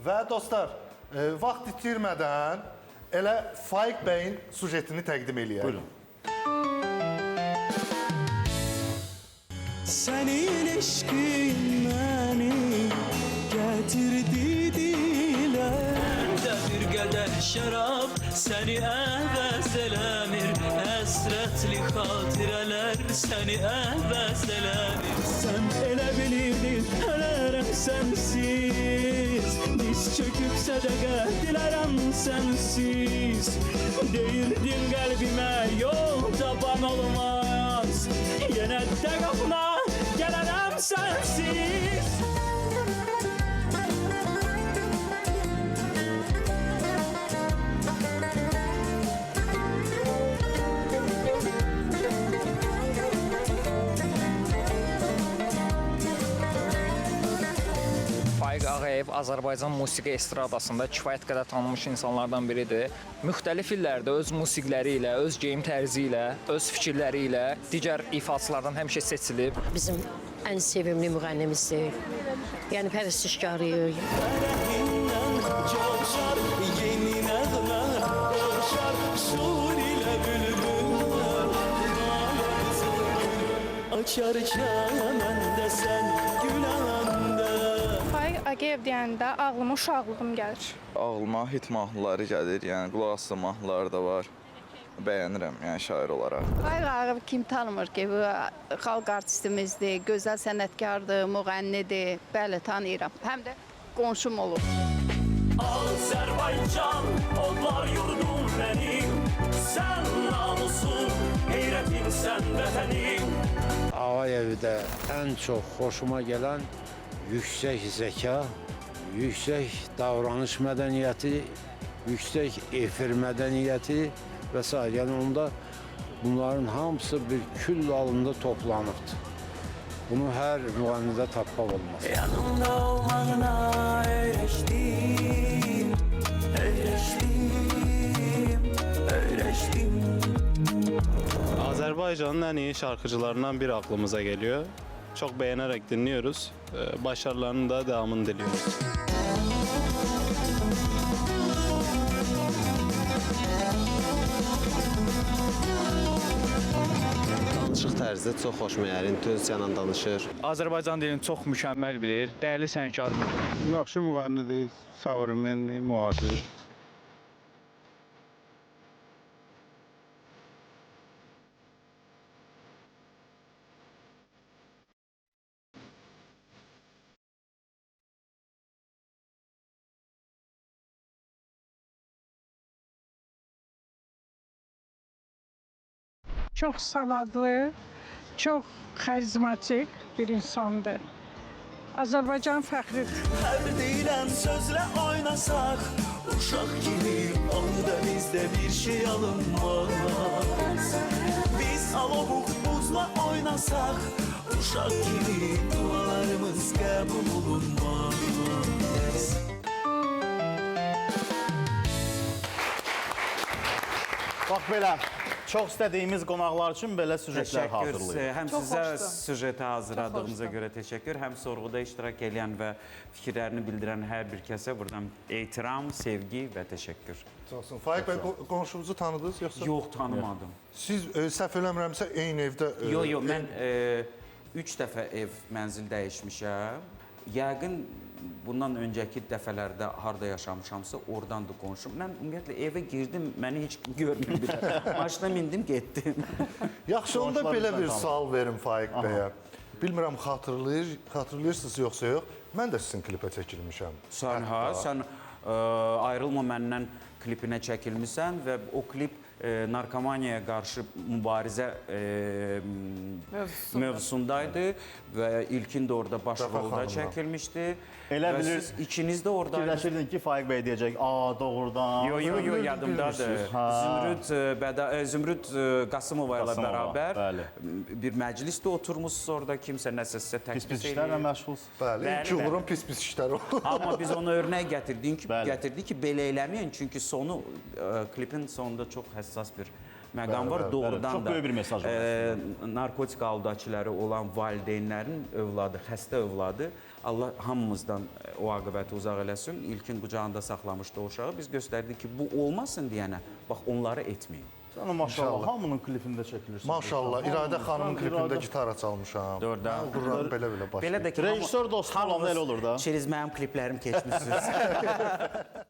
Və dostlar, vaxt itirmədən elə Faiq bəyin sujetini təqdim eləyək. Buyurun. Senin eşkin beni getirdi dile. Də bir qədər şərab səni əvəz eləmir. Həsrətli xatirələr səni əvəz eləmir. Sen elə bilirdin ölərəm sensiz. Diz çöküp sədəqə dilərəm sensiz. Deyirdin qəlbimə yol tapan olmaz. Yenə də qapına gələrəm sensiz. Faiq Ağayev Azərbaycan musiqi estradasında kifayət qədər tanınmış insanlardan biridir. Müxtəlif illərdə öz musiqiləri ilə, öz geyim tərzi ilə, öz fikirləri ilə digər ifaçılardan həmişə seçilib. Bizim ən sevimli müğənnimizdir. Yəni pərəstişkarıyıq. Fərehindən coşar yeni nəğmə qoşar. Şur ilə bülbüllər nalə qızıl gül açar çəməndə sən güləndə. Faiq Ağayev deyəndə ağlıma uşaqlığım gəlir. Ağlıma hit mahnıları gəlir, yəni qulaq asdığım mahnıları da var. Bəyənirəm, yəni şair olaraq. Faiq Ağayev kim tanımır ki, bu xalq artistimizdir, gözəl sənətkardır, müğənnidir. Bəli, tanıyıram. Həm də qonşum olur. Azərbaycan, odlar yurdum mənim. Sən namusum, qeyrətim, sən vətənim. Ağayevdə ən çox xoşuma gələn yüksək zəka, yüksək davranış mədəniyyəti, yüksək efir mədəniyyəti və s. Yəni onda bunların hamısı bir küll halında toplanıbdır. Bunu hər müğənnidə tapmaq olmaz. Yanımda olmağına öyrəşdim, öyrəşdim, öyrəşdim. Azerbaycan'ın en iyi şarkıcılarından biri aklımıza geliyor. Çok beğenerek dinliyoruz. Başarılarının da devamını diliyoruz. Danışıq tərzi çox xoşuma gəlir, intonasiya ilə danışır. Azərbaycan dilini çox mükəmməl bilir, dəyərli sənətkar. Yaxşı müğənnidir, savremenli, müasir. Çox savadlı, çox xarizmatik bir insandır. Azərbaycan fəxridir. Hər deyilən sözlə oynasaq, uşaq kimi onda bizdə bir şey alınmaz. Biz alobuq buzla oynasaq, uşaq kimi dualarımız qəbul olunmaz. Bax belə, çox istədiyimiz qonaqlar üçün belə süjetlər hazırlayır. Həm sizə süjeti hazırladığımıza görə təşəkkür, həm sorğuda iştirak eləyən və fikirlərini bildirən hər bir kəsə buradan ehtiram, sevgi və təşəkkür. Sağ olsun. Faiq bəy, qonşunuzu tanıdınız yoxsa? Yox, tanımadım. Siz səhv eləmirəmsə eyni evdə... Yox, yox, mən 3 dəfə ev, mənzil dəyişmişəm. Yəqin bundan öncəki dəfələrdə harda yaşamışamsa, oradandır qonşum. Mən ümumiyyətlə evə girdim, məni heç kim görmür belə. Maşına mindim, getdim. Yaxşı, onda belə bir sual verim Faiq bəyə. Bilmirəm xatırlayırsınız yoxsa yox. Mən də sizin klipə çəkilmişəm. Sən ha, sən Ayrılma Məndən klipinə çəkilmisən və o klip narkomaniyaya qarşı mübarizə mövzusundaydı və ilkin də orada baş rolda çəkilmişdi. Elə və bilir, siz ikiniz də orada fikirləşirdin ki, Faiq bəy deyəcək, a, doğrudan. Yo, yo, yo, yadımdadır. Zümrüd Qasımova ilə bərabər bir məclisdə oturmuşsunuz orada, kimsə nəsə sizə təklif Pis-pis işlərlə məşğulsunuz. Bəli, ilk uğurun pis-pis işləri oldu. Amma biz ona örnək gətirdik ki, belə eləməyin, çünki sonu, klipin sonunda çox həssas bir məqam var. Doğrudan çox da böyük bir mesaj var. Narkotik aldaçıları olan valideynlərin övladı, xəstə övladı Allah hamımızdan o aqibəti uzaq eləsin. İlkin qucağında saxlamışdı o uşağı. Biz göstərdik ki, bu olmasın deyənə, bax onları etməyin. Sən də maşallah hamının klipində çəkilirsən. Maşallah, İradə xanımın klipində İradə. gitara çalmışam. Doğrudan. Mən uğurlarım belə-belə başlayır. Belə də ki, Rejissor dostu olanda elə olur da. Çeriz mənim kliplərim keçmisiniz.